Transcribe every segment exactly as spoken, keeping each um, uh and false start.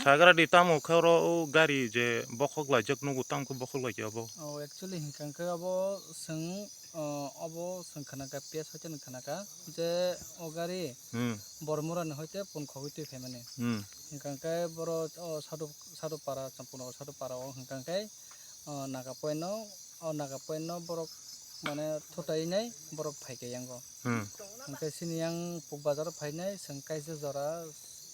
Sagra di tamo khe oro o gari je bokhok laijak nugo, tamo khe bokhok laikya abo? Oh, actually hinkha khe abo chwng, oh, abo chwng khna kha, P S hoite no khna kha je o gari Hmm. Bormura ni hoite Punkhogwi twi phaimani. Hmm. Hinkha khe boro o Sadhu, Sadhu para, Champurnagar Sadhu para o hinkha khe, oh, Naga point no, o Naga point no borok mane thutai nai borok phaikha yango. Hmm. Hwnkhe chini yang Puk Bazar o phainai, chwng kaisa jora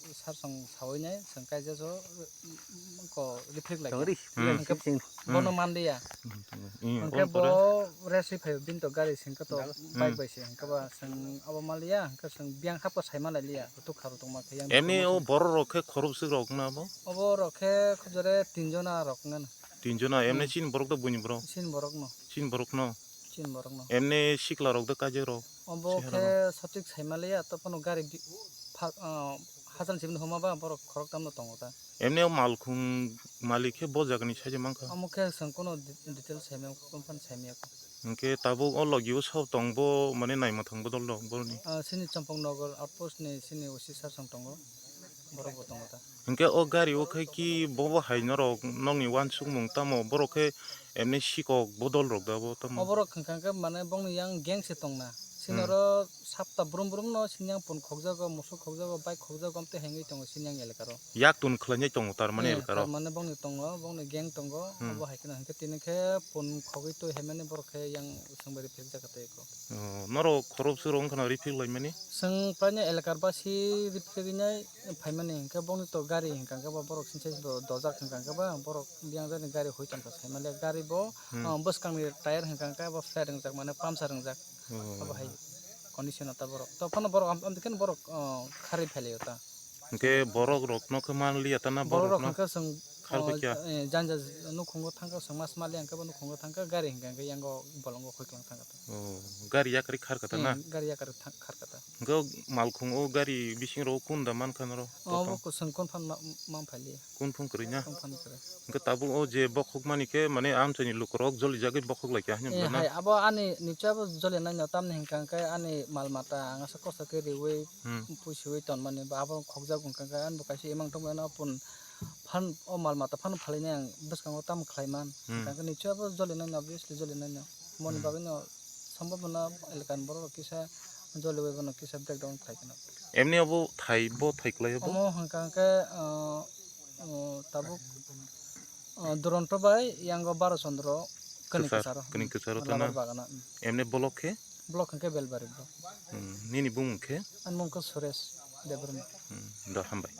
sarsong sawi nai, chwng kaisa so, mm, ko reflect lai. Sorry, kha. Hmm. Hwnkhe sing, sing. Bono Hmm. manliya. Hmm. Hwnkhe oro bo pore? Rest ri phai bini to gari sing kha to Hmm. bike bai se hwnkhe ba chwng abo manliya, hwnkhe chwng biyang hapkha sai manlai liya, rutuk kha rutuk ma khe yang Emni rutuk o ma borok rok khe khorok swk rok na bo? Obo rok khe khub jore tin jona rok nana. Tin jona, emni Hmm. chini borok da buini borok? Chini borok no. Chini borok no? Chini borok no. Emni sikla rok da kaijak rok? Obo Chehara khe rok? Sotik sai manliya, to phano gari di-, pha-, ah, hachal sibini homa ba borok khorok tamno tongo ta. Emni o malkhung malik khe bo jagani saijak mankha? Omo khe chwng kono di-, detail saimaya, kono phano saimaya kho. Hwnkhe tabuk o logi o sob tong bo, mane naimwthang bodol rok boroni? Ah, chini Champaknagar outpost ni chini O C sir song tongo, borok bo tongo ta. Hwnkhe o gari o khai ki bobo hai norok nokni uansukmung tamo, borok khe emni sikok bodol rok da bo tamo? Oborok hwnkha khe mane bongni yang gang se tongna. Sini Hmm. oro sapta brum brum no sini yang pun khokjago, musuk khokjago, bike khokjago, amtwi hengwi tongo sini yang elaka ro. Yak tun khlainai tongo tar mani Eh, elaka ro? Tar mane bongni tongo, bongni gang tongo, Hmm. Obo hai kheno hwnkhe tini khe pun khogwi twi hai mani borok khe yang swngbari phikjak tei ko. Oh, norok khorok swrwng khna rifik laimani? Chwng praini elakar basi rifik rinai phaimani, hwnkhe bongni to gari hwnkha khe bo borok sini size bo dojak hwnkha khe ba borok biyang jani gari hoi tongkha saimali gari bo, Hmm. Ah, bwskangni tyre hwnkha khe bo flat wngjak mane puncture wngjak. Oh. Abo hai condition o ta borok. To phano borok am-, amtwi kheno borok, ah, kharwi phailaio ta. Hwnkhe borok rokno khe manliya ta na borok rok rokno hwnkhe chwng, khar ah, baikha? Eh, janja nukhungo thangkha chwng mas maliya hwnkhe bo nukhungo thangkha gari hwnkha hwnkhe yango bolongo khoi kwlang thangkha ta. Oh, gari yakarwi kharkha ta na? Hmm, gari yakarwi thang-, kharkha ta. Hwnkhe o malkhung o gari bising rok kunda mankha norok? Oh, totong? Bo chwng konphang ma-, man phailiya. Konphang kwrwi na? Konphang kwrwi. Hwnkhe tabuk o je bokhok mani khe mane amchaini lukurok joli jagwi bokhok laikha hinwi Eh, bwlana? Hai, abo ani nichoi abo joli naino tamni hwnkha hwnkhe ani mal mata ang asa kosto khe riwi Hmm. puisiwi tonmani ba abo khokjak hwnkha hwnkhe ani bo kaisa imang tongmani apun phan o mal mata phano phalainai ang bwskango tamo khlaiman Hmm. hwnkha hwnkhe nichoi abo joli naino obviously joli naino moni Hmm. bagwino sombobona elakani borok rok kisa jolibai bono kisa breakdown khlai kheno. Emni obo thai, bo thai kwlai obo? Omo hwnkha hwnkhe, ah, ah, tabuk, ah, Duronto bai yango Baro Chandra kani Kwchar, kwcharo. Kani kwcharo Labar tana. Bagana, mm. Emni block khe? Block hwnkhe Belbari block. Hmm, nini bumung khe? Ani mung khe Suresh Debbarma. Hmm, do hambai.